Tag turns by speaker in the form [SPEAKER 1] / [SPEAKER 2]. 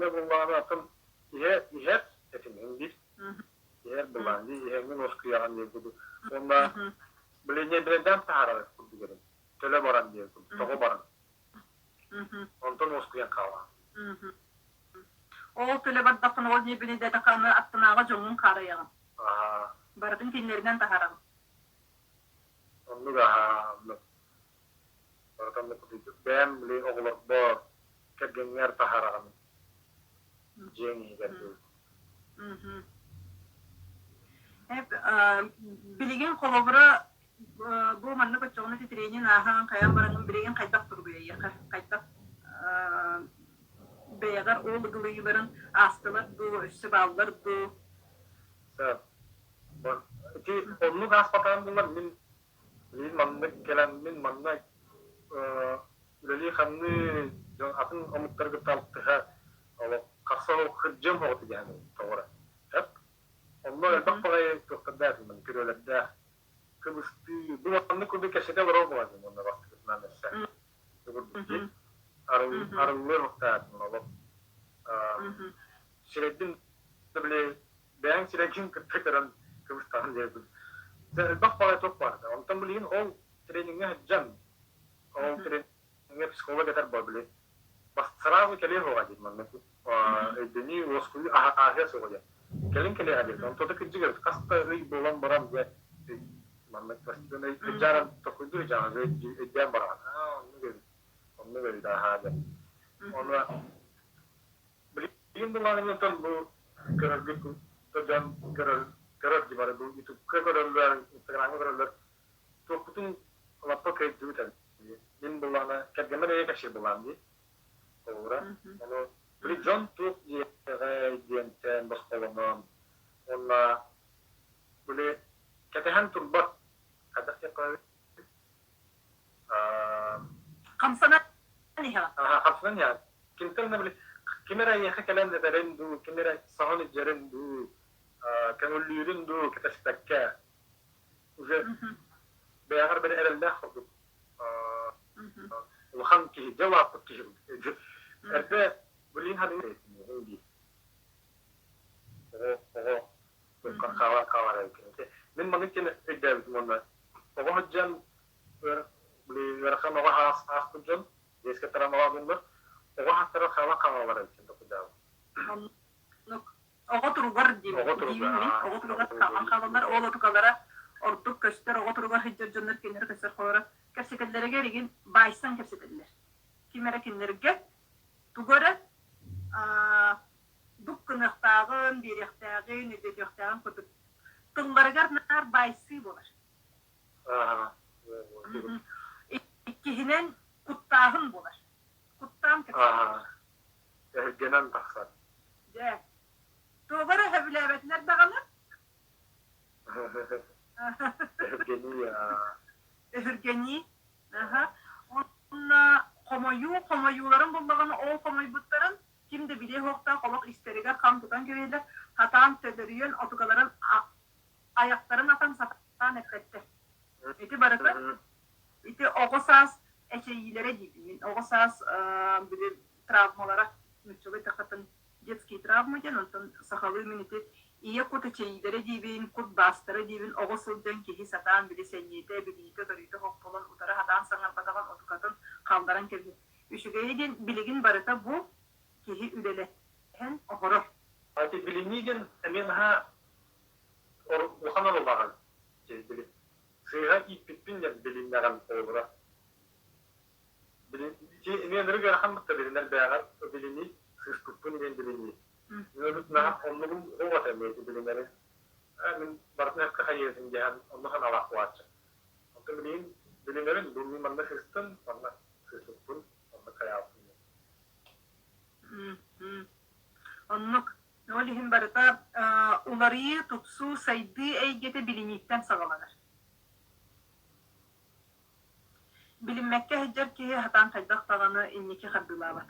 [SPEAKER 1] Эмэ буллаҕына атын иһэ иһэр этим биир иһэр былаан дии иһэҥҥин уоскуйаҕын диэн курдук. Уонна билинньэйбинэйдээн таһаарар курдук этим. Төлө баран диэн курдук, тоҕо баран. Онтон уоскуйан хаалаҕын.
[SPEAKER 2] Ол төлө бардаххына ол ньиэбинэйдээтэххэ аны аттынааҕы дьоҥҥун хаарыйаҕын. Барытын кинилэринэн таһаараҕын.
[SPEAKER 1] Оннук аһаа, оннук. Барыта оннук курдук. Бэйэм били оҕолорбор, кэргэҥҥэр таһаараҕын дьиэҥ иһигэр дуу.
[SPEAKER 2] Билигин холобура бу маннык оччоҕуна титириэнин ааһан хайаан бараҥҥын билигин хайдах туругуй эйиэхэ? Хайдах бэйэҕэр ол ыгылыйыыларын аастылар дуу, өссө бааллар дуу?
[SPEAKER 1] Ити оннук ааспатаҕым буоллар мин билигин маннык кэлэн мин манна үлэлии-хамныы дьон атын омуктары кытта алтыһа олох харса олох кырдьыам оҕото диэн тоҕо эп онно элбэх баҕайы туохтардаах күрүөлэрдээх кыбыстыы бу маннык курдук кэпсэтэ олорор буолаатын уонна бастакытынан өссө арыллыа уохтаатын олох сирэйбин били бэйэҥ сирэйгин кытта көрөн кыбыстаҕын диэбит. Дьэ элбэх баҕайы туох баар да. Онтон билигин ол трениҥҥэ сылдьан, ол трениҥҥэ психолог этэр буо били сразу кэлиэ суоҕа диир маннык өйдөнүү, уоскуйуу ааһыа суоҕа диэн. Кэлин кэлиэҕэ диир. Онто да кырдьык эбит. Хас да ый буолан баран дьэ маннык постепенно өйдөөн толкуйдуур дьаҕа өйдөөн бараҕын. Аа оннук эбит. Оннук эбит аһаа диэн. Ону Билигин былаанынан бу көрөргүт дьон көрөр көрөр дии бары бу ютубка көрөллөр, инстаграмҥа көрөллөр. Туохпутун лаппа кыайдыбыт эбит. Мин былаана кэргэммэр эйэ кэпсиир былаан дии. Холобура. Ону били дьон туох диэҕэй диэнтэн босхолонон уонна били кэтэһэн турбат хайдах диэххэ
[SPEAKER 2] Хамсанан иһэҕин.
[SPEAKER 1] Хамсанан иһэҕин. Кимтэн да били ким эрэ эйиэхэ кэлэн этэрин дуу, ким эрэ саҥан илдьэрин дуу, көҥүллүүрүн дуу кэтэспэккэ уже бэйэҕэр били эрэллээх курдук улахан киһи, дьэ улааппыт киһи Эрдэ билин ханыы дии. Оҕо оҕо хаалар хаалар эбит. Мин маннык диэн өйдөөбүтүм уонна оҕо сылдьан ыарахан оҕо ааспыт дьон биэскэ травмалаабыннар оҕо хааттара хаалан хаалалар эбит диэн толкуйдаабыт.
[SPEAKER 2] Оннук. Оҕо туругар
[SPEAKER 1] Оҕо туруга
[SPEAKER 2] диибин оҕо туругар хаалан хаалаллар. Ол отукалара ордук көстөр оҕо туругар сылдьар дьоннор кинилэр көстөр холоро кэпсэтэллэригэр игин баайсан кэпсэтэллэр. Ким эрэ кинилэргэ тугу эрэ дук гыныахтааҕын, биэриэхтээҕин, өйдөтүөхтээҕин курдук тылларыгар наар баайсыы буолар. Иккиһинэн, куттааһын буолар. Куттаан кэпсэтэр.
[SPEAKER 1] Өһүргэнэн тахсар.
[SPEAKER 2] Дьэ, туоҕу эрэ сөбүлээбэтилэр даҕаны.
[SPEAKER 1] Өһүргэнии.
[SPEAKER 2] Өһүргэнии. Уонна хомойуу, хомойууларын буллаҕына, ол хомойбуттарын ким да билиэ суохтаах олох истэригэр хам тутан кэбиһэллэр, хатаан төлөрүйэн отугаларын айахтарын атан сатаан эппэттэр. Ити барыта ити оҕо саас эчэйиилэрэ диибин мин. Оҕо саас били травмалара нууччалыы эттэххэ детские травмы диэн, онтон сахалыы мин ити ийэ кут эчэйиилэрэ диибин, кут баастара диибин, оҕо сылдьан киһи сатаан били сэниэтэ, билиитэ-көрүүтэ хопполон утары сатаан саҥарбатаҕын отукатын хаалларан кэбиһэр. Үчүгэйэ диэн билигин барыта бу киһи үлэлэһэн оһорор.
[SPEAKER 1] Ити билинии диэн эмиэ наһаа улахан оруоллааҕа били сыыһа ииппиппин диэн билиннэҕим холобура. Ити эмиэ ынырык ыарахан бытта билинэр бэйэҕэр билинии сыыспыппын диэн билинии. Мин наһаа оннугум суох этэ эмиэ ити билинэри. Мин барытын өккө хайыытын диэн онно санаалаах буолааччы. Онтон билигин билинэбин, бу мин манна сыстым, манна сыспыппын, онно хайаабыппын диэн.
[SPEAKER 2] Оннук. Ол иһин барыта уларыйыы, тупсуу, сайдыы эйгэтэ билинииттэн саҕаланар. Билиммэккэ сылдьар киһи сатаан хайдах даҕаны инники хардыылаабат.